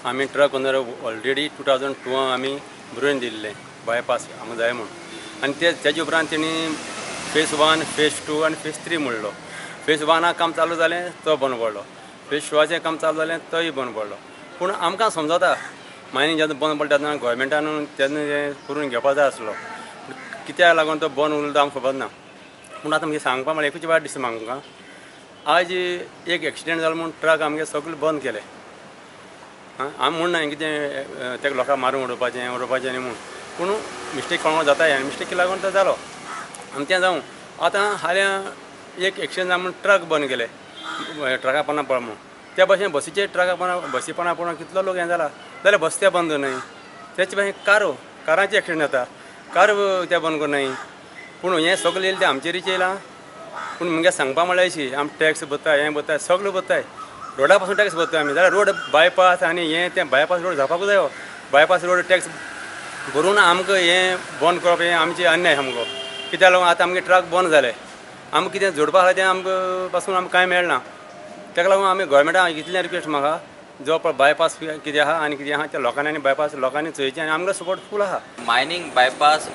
आमी truck owner already 2002 आमी बरोवन दिल्लें बायपास आमकां जाय म्हूण, आनी ते तेजे उपरांत तेणी फेज 1, फेज 2 आनी फेज 3 म्हणलो. फेज 1 काम चालू जालें तो बंद पडलो, फेज 2 काम चालू जालें तोय बंद पडलो. पूण आमकां समजता मायनींग जेन्ना बंद पडटा तेन्ना गोवोरमेंटान तेन्ना हें करून घेवपा जाय आसलो, कित्याक लागून तो बंद उरलो आमकां खबर ना. पूण आतां मागीर सांगपा म्हळ्यार एकूच वायट दिसता म्हाका, आज एक एक्सिडेंट जालो म्हूण ट्रक आमगे सगळे बंद केले. आमी म्हूण ना कितें तेका लोकांक मारून उडोवपाचें उडोवपाचें न्ही म्हूण, पूण मिस्टेक कोणाक जाता आनी मिस्टेक लागून तो जालो. आनी तें जावं आतां हाल्यां एक एक्सिडेंट जालो म्हूण ट्रक बंद केले, ट्रका पोंदा पड म्हूण. त्या भशेन बसीचे ट्रका पोंदा बसी पोंदा पडून कितलो लोक हें जाला जाल्यार बस ते बंद न्हय. तेच भशेन कारो कारांचे एक्सिडेंट जाता, कार ते बंद करूं. पूण हें सगळें येयलें तें आमचेरूच येयलां. पूण मुगे सांगपा म्हळ्यार अशी आमी टॅक्स भरता, हें भरता, सगळें भरताय, रोडा पासून टॅक्स भरता आमी, जाल्यार रोड बायपास आनी हें तें बायपास रोड जावपाकूच जायो. बायपास रोड टॅक्स भरून आमकां हें बंद करप हें आमचें अन्याय सामको. कित्याक लागून आतां आमगे ट्रक बंद जाले, आमकां कितें जोडपा आसा तें आमकां पासून आमकां कांय मेळना. ताका लागून आमी गोवोरमेंटाक इतलें रिक्वेस्ट म्हाका, जो पळय बायपास कितें आसा आनी कितें आसा त्या लोकांनी आनी बायपास लोकांनी चोयचें आनी आमकां सपोर्ट फूल आसा. मायनींग बायपास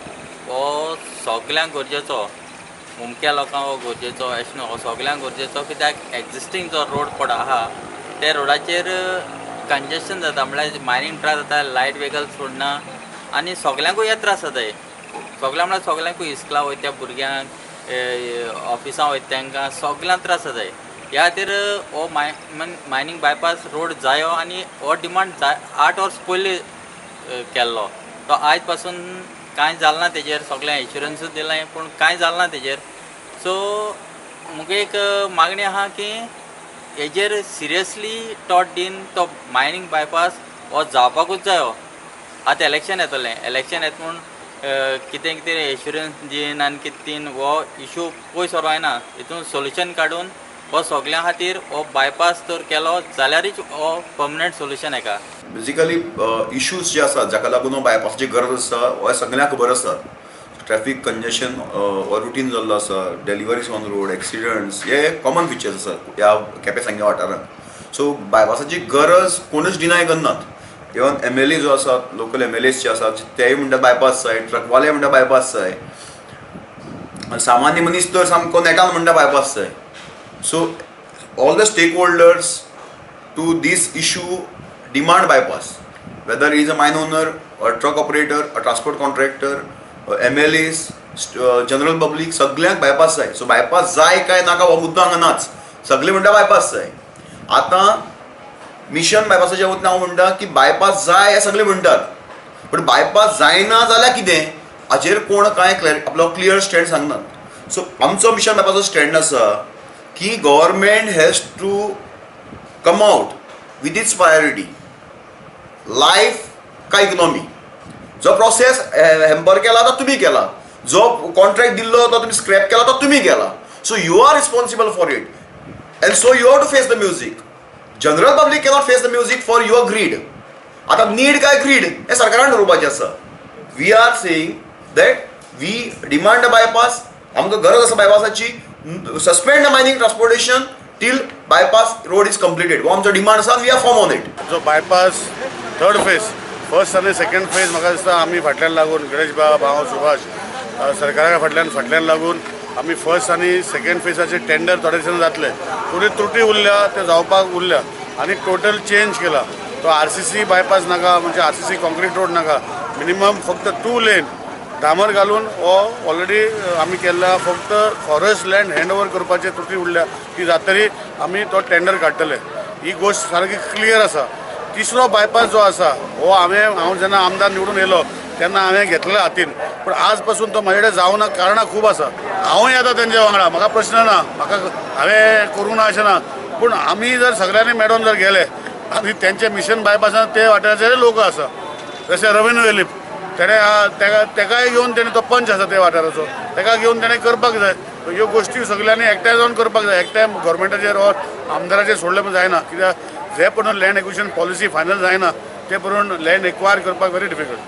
हो सगल्यांक गरजेचो, मुमक्या लोकांक हो गरजेचो अशें न्हू, हो सगल्यांक गरजेचो. कित्याक एग्जिस्टींग जो रोड पड आसा त्या रोडाचेर कंजेशन जाता, म्हळ्यार मायनींग ट्रक जाता, लायट व्हेकल सोडना आनी सगल्यांकूय हे त्रास जाताय. सगळ्या म्हळ्यार सगल्यांकूय इस्कला वयता त्या भुरग्यांक, ऑफिसां वयता तांकां सगल्यांक त्रास जाताय. ह्या खातीर हो मायनींग बायपास रोड जायो आनी हो डिमांड जाय 8 वर्स पयलीं केल्लो, तो आयज पासून कांय जालें ना तेजेर. सगळें इन्शुरन्सूय दिलें पूण कांय जालें ना तेजेर. सो मुगे एक मागणी आहा की हेजेर सिरियसली टॉट दिन तो मायनींग बायपास हो जावपाकूच जायो. आतां इलेक्शन येतलें, इलेक्शन येता म्हूण कितें कितें एश्युरन्स दिन आनी कितें दिन हो इशू पयस व्हरूंक जायना. हितून सोल्युशन काडून हो सगळ्यां खातीर हो बायपास तर केलो जाल्यारूच हो पर्मनंट सोल्युशन हेका. बेजिकली इश्यूज जे आसात जाका लागून हो बायपासाची गरज आसा हो सगळ्यांक खबर आसा. ट्रॅफिक कंजेशन हो रुटीन जाल्लो आसा, डेलिवरीज ऑन रोड, एक्सिडंट्स हे कॉमन फिचर्स आसात ह्या केपें सांगें वाठारांत. सो बायपासाची गरज कोणूच डिनाय करनात. इवन MLA जो आसात, लोकल MLAs जे आसात तेय म्हणटा बायपास जाय, ट्रकवाले म्हणटा बायपास जाय, सामान्य मनीस तर सामको नेटान म्हणटा बायपास जाय. So all the stakeholders to this issue demand bypass, whether he is a mine owner, a truck operator, a transport contractor, MLAs, general public, सगळ्यांक बायपास जाय. सो बायपास जाय काय नाका हो मुद्दो हांगा नाच, सगळे म्हणटा बायपास जाय. आतां मिशन बायपासाच्या वतीन हांव म्हणटा की बायपास जाय हे सगळे म्हणटात, पूण बायपास जायना जाल्यार कितें हाचेर कोण कांय आपलो क्लियर स्टँड सांगनात. सो आमचो मिशन बायपासाचो स्टँड आसा की government has to come out with its priority, life काय इकॉनॉमी. जो प्रोसेस हॅम्पर केला तो तुमी केला, जो कॉन्ट्रॅक्ट दिल्लो तो तुमी स्क्रॅप केला तो तुमी केला. So you are responsible for it and so you have to face the music. General public cannot face the music for your greed. आतां नीड काय ग्रीड हें सरकारान ठरोवपाचें आसा. We are saying that we demand a bypass, आमकां गरज आसा बायपासाची. Suspend the mining transportation till bypass road is completed. हो आमचो डिमांड आसा, we are firm on it. जो बायपास थर्ड फेज, फर्स्ट आनी सेकंड फेज म्हाका दिसता आमी फाटल्यान लागून गणेश बाब, हांव सुभाष सरकारा फाटल्यान लागून आमी फर्स्ट आनी सेकंड फेजाचे टेंडर थोडे दिसांनी जातले. थोडी त्रुटी उरल्या ते जावपाक उरल्या आनी टोटल चेंज केला. तो RCC bypass नाका, म्हणजे RCC concrete road नाका, मिनिमम फक्त 2 लेन डामर घालून हो ऑलरेडी आमी केल्ला. फक्त फॉरेस्ट लँड हँड ओवर करपाची त्रुटी उरल्या ती जातरी आमी तो टेंडर काडटले. ही गोश्ट सारकी क्लियर आसा. तिसरो बायपास जो आसा हो हांव जेन्ना आमदार निवडून येयलो तेन्ना हांवें घेतलेलो हातीन, पूण आज पासून तो म्हाजे कडेन जावना कारणां खूब आसा. हांवूय येता तेंच्या वांगडा, म्हाका प्रश्न ना, म्हाका हांवें करूंक ना अशें ना, पूण आमी जर सगळ्यांनी मेळोन जर गेले आनी तेंचे मिशन बायपासान ते वाठाराचे लोक आसा, जशे रवींद्र वेलीप तेणें तेकाय घेवन तेणें तो पंच आसा ते वाठाराचो तेका घेवन तेणें करपाक जाय. ह्यो गोश्टी सगळ्यांनी एकठांय जावन करपाक जाय. एकठांय गोवोरमेंटाचेर वा आमदाराचेर सोडलें पण जायना, कित्याक जे पर्यंत लँड एक्विजिशन पॉलिसी फायनल जायना ते पर्यंत लँड एक्वायर करपाक व्हेरी डिफिकल्ट.